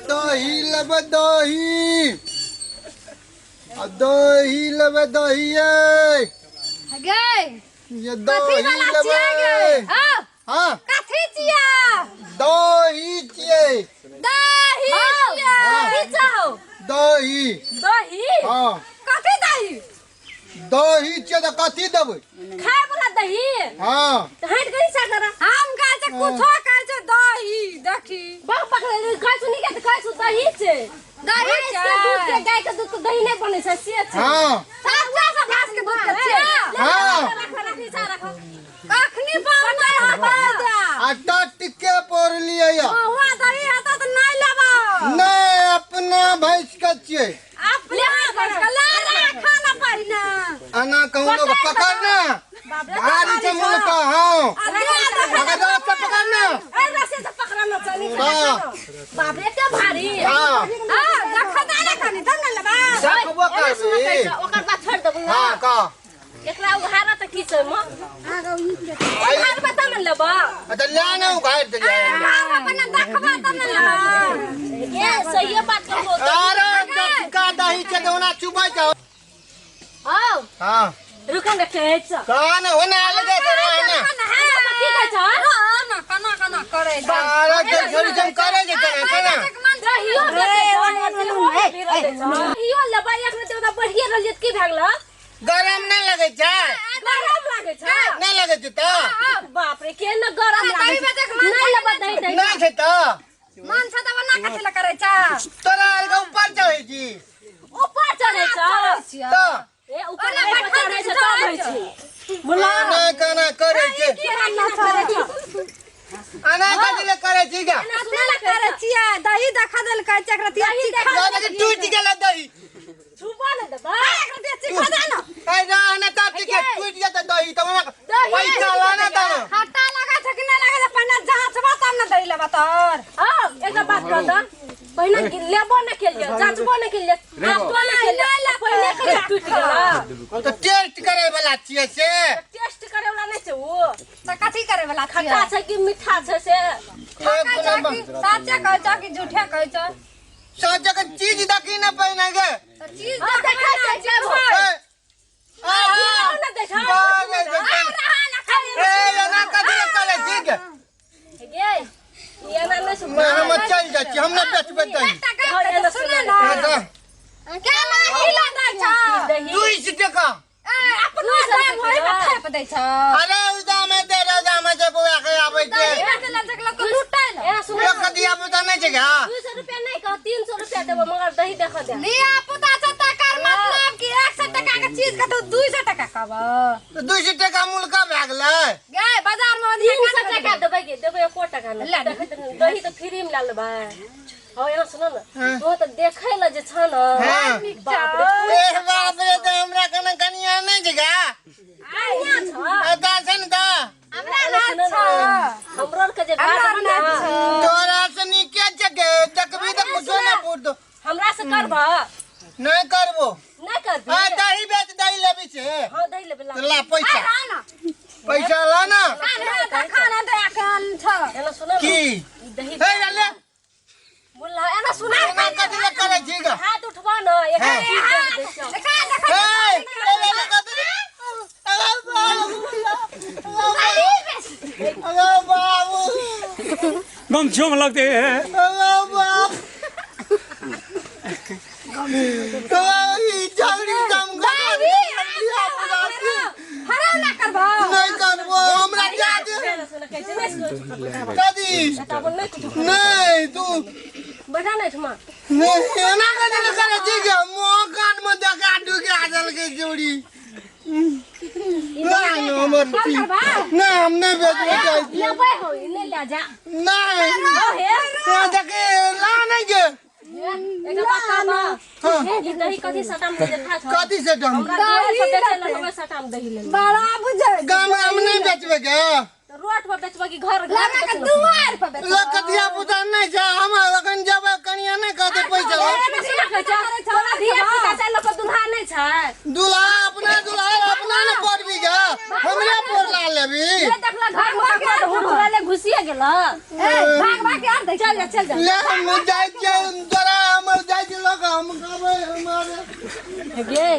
दही लेबै दही आ दही लेबै दही ये गे ये कथी दही वाला छियै गे लेबै हाँ हाँ कथी छियै दही छियै दही छियै हाँ। की चाहो दही दही हाँ कथी दही दही छियै तऽ कथी देबै खाय वाला दही हाँ तऽ हटि गई सागर हम कहै छै कुछो कहै छै दही देखी बक बक कहै छै नीके तऽ कहै छै दही छै दही छै दूध के गाय के दूध के दही नहि बनै छै से छै हाँ सच्चा से भैंस के दूध के छै हाँ। राख राख नीचा राख कखनी पाहुन होता आ टटके पड़लियै या हुआ दही हेतौ तऽ नहि लेबौ नहि अपना भैंस के छियै अपने भैंस के ला राख ना पहिने एना कहूँ लोग पकड़ ना भारी छै मुल्क हाँ अगर रास्ता पकड़ ना ए रस्सी से पकड़ना चली हाँ। बाप रे के भारी हाँ। हां देखा ना कनी तब ना लेबा देखबो करबी ओकर बात छोड़ देबो हाँ कह एकरा उघारा तऽ की छै मां उघार बता न लेबा अच्छा ले ना उघार दे उघार अपन देखबा तब न लेबा ए सही बात कहबो अरे टटका दही छै तऽ ओना चुबै छै आओ हाँ रुक न कहै छ कहाँ होने अलग है ना की कहै छ ना कना कना करै अरे तो छोरी जम करे जे केना केना दहियो दहियो लेबा एक मिनट ओकरा बढ़िए रहलियै तऽ की भए गेल गरम नहीं लगे छै गरम लागै छै नहीं लगे छै तऽ बाप रे केहन ने गरम लागै छै नहि लेबा दही दही नहीं छै तऽ मन छै तऽ ओना कथी लए करै छै तोरा अलग ऊपर चढ़ै छी ऊपर चढ़ै छै तऽ ए ऊपर नहि चढ़ै छै तब होइ छै बोला एना केना करै छै केना ना करै छै एना कथी लए करै छी गा कथी लए करै छियै दही देखा देलकै चक्रती दही टूटि गेलै दही छुपा ने देबा एकरा दे चिखा दे ना ए ना ना त टिके टूट जेतै दही त ओना पैसा लाना त ना खट्टा लगा छै कि नहि लगा छै पहिने जाँचबा तब ने दही लेबा तोर हां एकटा बात कह त पहिने लेबो ने केलिए जाँचबो ने केलिए जाँचबो ने केलिए पहिने के टूट गेला हम त टेस्ट करे वाला छियै से टेस्ट करे वाला नहि छै ओ त कथी करे वाला खट्टा छै कि मीठा छै से साचे कहै छ कि झूठे कहै छ सोचे के चीज देखी ना पहिने के तो चीज देखै छै ए, आहा, ना देखा बाप रे, ए एना कथी लए करै छी गे गे एना नहि सुन ना हम चल जाइ छी हम ना बेचबै दही सुन ना हाँ, केना खिला दै छ 200 टका अपनो दाम होय पर थेप दै छ अरे उ दामे दे रे दामे जे बौआ के आबै छै दही बेचै लए जकला तो लुटै ल एना सुन एक दिया पुता नहि छै गा 200 रुपया नहीं कह 300 रुपया देबो मगर दही देखो दे लिया पुता छ तकर मतलब कि 100 टका के चीज के तू 200 टका कहब 200 टका मुल्का भए गेलै गे बाजार में 300 टका देबै के देबै एको टका नहीं दही तो फ्री में ला लेबै हौ एना सुन न तो तऽ देखै लए जे छ न हाँ। बाप रे ए बाप रे तऽ हमरा कने कनिया नहि छै गा कनिया छ एता छै ने तऽ हमरा ना छ हमरो आर के जे घर में ना तोरा से नीके छै गे देखबी तऽ कुछो नहि पुरतो हमरा से करबह नहि करबो नहि करबी आ दही बेच दही लेबी छै हां दही लेबै ला तऽ ला पैसा पैसा ला ना खाना दे अखन छ एना सुन न की ई दही हे ले बोला एना सुना एना कथी लए करै छी गा हाथ उठबा न एक हाँ। चीज देख दै छौ। देखा देखा हे ए ले ले कथी अरे बाबू अरे बाबू गमछियों में लगते है अरे बाप तो ई जल्दी दम हरा ना करबो नहीं करबो हमरा जा दे एना सुन कहै छै नहि सुन दादी तब नहि कुछ नहीं तू बैठा नहि ठमा नहीं एना कथी लए करै छी गे मुँह कान में देखा डुका देलकै जोड़ी नहीं हमर नहीं हम नहीं बेचबै जाइ छी लेबै हो ई नहि लए जा नहीं हो हे हाँ, देखे ला नहीं गे एकटा बात कहबा हाँ। ई दही कथी सटाम दे देखा छ कथी से डम हमरा दुआर पर बेचै लए हमर सटाम दही लेबै बड़ा बुझै गाम हम नहीं बेचबै गे तऽ रोड पर बेचबै कि घर घर लगा के दुआर पर बेचबै लोक के धिया पुता नहीं छै हम अखन जेबै कनिया नहीं कहतै पैसा ला। एना सुना कहै छ तोरा धिया पुता छै लोक दुल्हा नहि छै दूल्हा अपना दूल्हा अपना ने पड़बी गे हमरे पर ला लेबी नहि देखला घर में ककरो हुड़हुड़ाले घुसिए गेल ए भाग भाग के आर दही चल जा, चल जा। ले हम जाइ छियै, तोरा हमर जाइ छी लऽ कऽ, हम कहबै हमर। गे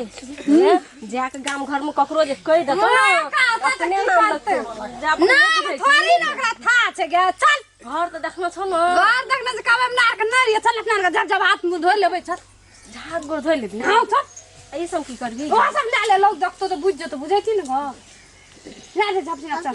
गे, जाके गाम घर में ककरो जे कहि देतो ना, अपने नाम लगतौ। जा, अपने ना नहि बुझै छी। थोड़ी ना ओकरा था छै गे, चल। घर तऽ देखने छौ ने? घर देखने से कहबै अपना आरके नहि रहियै, चल अपना आरके जब जब हाथ मुँह धोइ लेबै, चल। झाग गोड़ धोइ लेबही? हाँ, चल। आ ई सब की करबही? ओ सब लए ले, लोग देखतो तऽ बुझि जेतो, बुझै छी ने घर। लए ले, झप झप, चल।